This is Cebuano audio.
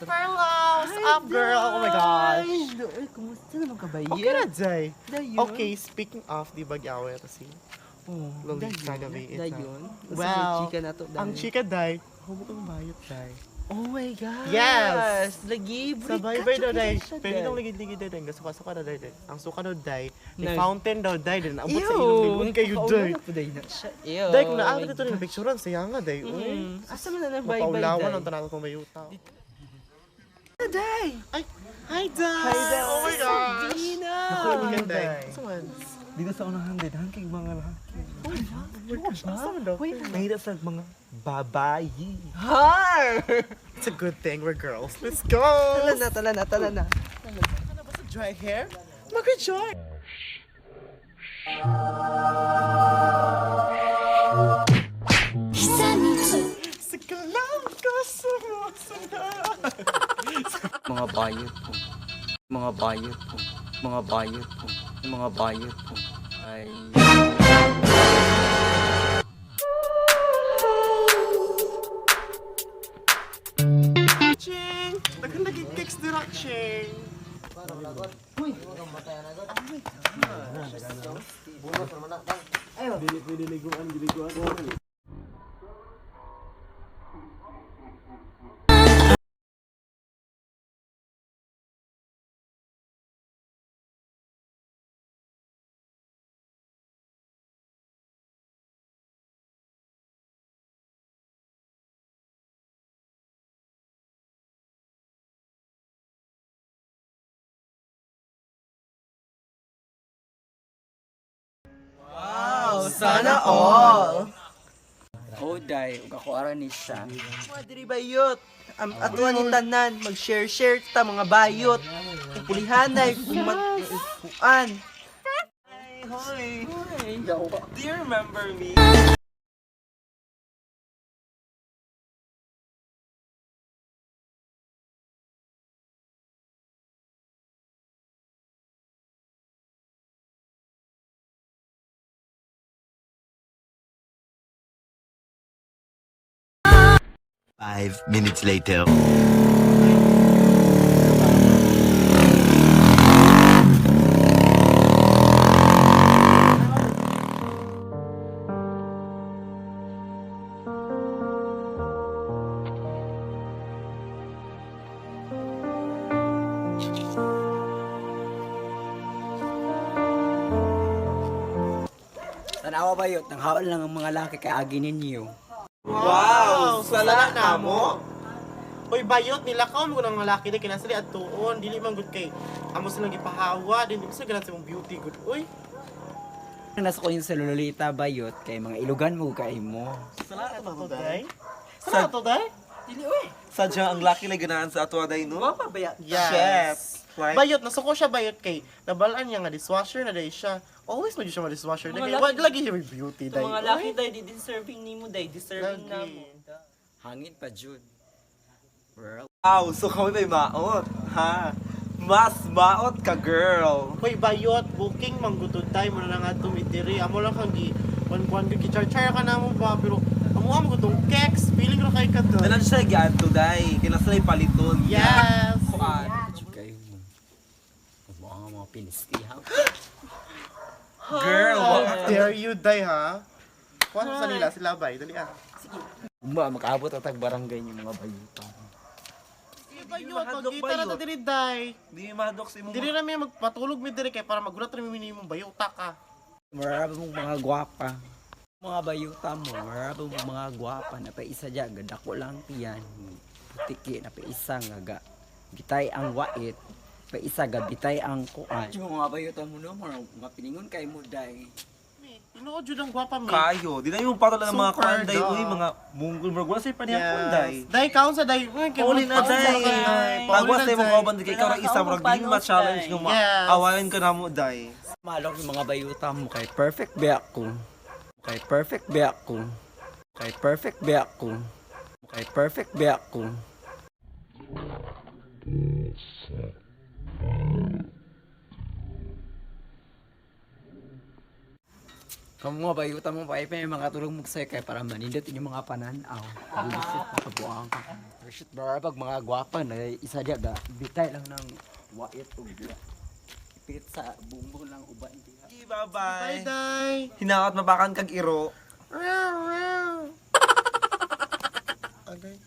Perla! What's up, girl? Oh my gosh! Ay, kumusta naman ka ba? Okay na, Jay. Dayon. Okay, speaking of, di ba giaway ito si Oh, Lolita dayon. gabi ito. Dayon. Well, chika na to, ang dayon. chika, day, humok ang bayot, day. Oh my gosh. Yes! Lagi, Sa bye-bye daw, day. Pwede nang ligid-ligid, day. Ang suka-suka daw, day. Ang suka daw, day. Ni Nay. fountain daw, day. Din abot sa ilong din. Kayo, day. Day na siya. Ew. Day, kung naabot ito rin, picturean, saya nga, day. Uy. Asa man na ng bye-bye, Mapaulawan day? ang tanan kong bayuta. Day! Ay, hi, day! Hi, day! Oh my gosh! Sabrina! Naku, day. Asa man? Dito sa unahan din, kay mga lalaki. Asa man daw? Nahira sa mga babayi. Har! It's a good thing we're girls. Let's go! Tala na, tala na, tala na. Ano ba sa dry hair? Mag-enjoy! Sa kalam ka sumusunod. Mga bayot po. Mga bayot po. Mga bayot po. Mga bayot po. Ay. Ching! Daghan lagi cakes dira, Ching! Sana all! Oh, day. Ug ako ara ni siya. Mga diri bayot. Am atuan ni tanan, mag-share-share ta mga bayot. Pulihanay, kumat kuan. Hi, hoy. Do you remember me? 5 minutes later. Tanawa bayot. Nang haol lang ang mga laki kay agi ninyo. Wow! Sala na mo! Uy, bayot, nilakaw mo ng lalaki na kinasali at tuon. Dili man good kay amo silang gipahawa. Dili mo sila ganat sa mong beauty good. Uy, Nasa ko yung sa Lolita bayot kay mga ilugan mo kay mo. sala na to, day? Sala na to, day? Sadya ang laki na ganahan sa ato day no? Wa pa baya. Yes. Like, Bayot, nasuko siya bayot kay nabalaan niya nga dishwasher na day siya. Always mo siya ma-dishwasher. Mga Day. laki- Wag lagi siya may beauty day. Mga laki day di deserving nimo day, deserving Lagi. na mo. Hangin pa jud. World. Wow, so kami may maot, ha? Mas maot ka, girl. Hoy bayot, booking manggutod tayo mo na nga tumitiri. Amo lang kang gi kwan gi char ka na mo ba pero amo amo gutong keks, feeling ra kay ka doon. Dalan siya giadto day, kinasal paliton. Yes. Kuan. Jud kayo mo. Mo ang mga pinistiha. Girl, How dare you day ha? Kuha sa nila sila bay, dali ah. Uma makaabot atag barangay yung mga bayuta. Sige bayot, mahadlok, magkita ra ta bayot. diri day. Di mahadlok sa imong Diri ra mi magpatulog mi diri kay para magulat ra mi nimo bayota ka. Marami mong mga gwapa. Mga bayuta mo, marami mong mga gwapa na pa isa dyan, gadako lang tiyan. Putiki na pa isa nga ga. Bitay ang wait, pa isa ga bitay ang kuan. Yung mga bayuta mo no, mga mapiningon kay mo day. Tinuod jud ang gwapa mi. Kayo, di na yung patol ng mga Super kuan day, da. uy, mga munggol, murag wala sa'yo panihapon day. Yes. Day kaon sa day. Uy, kay Pauli na kaon sa day. day. Pauli Tagwas na, tayo day. mga kauban kay ikaw ra isa murag dili ma-challenge nga ma. Yes. Awayan ka na mo day. Malok yung mga bayuta mo kay perfect ba ako. Kay perfect ba ako. Kay perfect ba ako. Kay perfect ba ako. Kamu mga bayuta mo pa may mga tulog mo sa'yo kay para manindot inyong mga pananaw. Bullshit makabuang ka. Bullshit bara pag mga gwapa na isa diya ga bitay lang ng wait ug ipit sa bumbong lang uban diha. Bye-bye. Bye, day. Hinakot mabakan kag iro. Agay.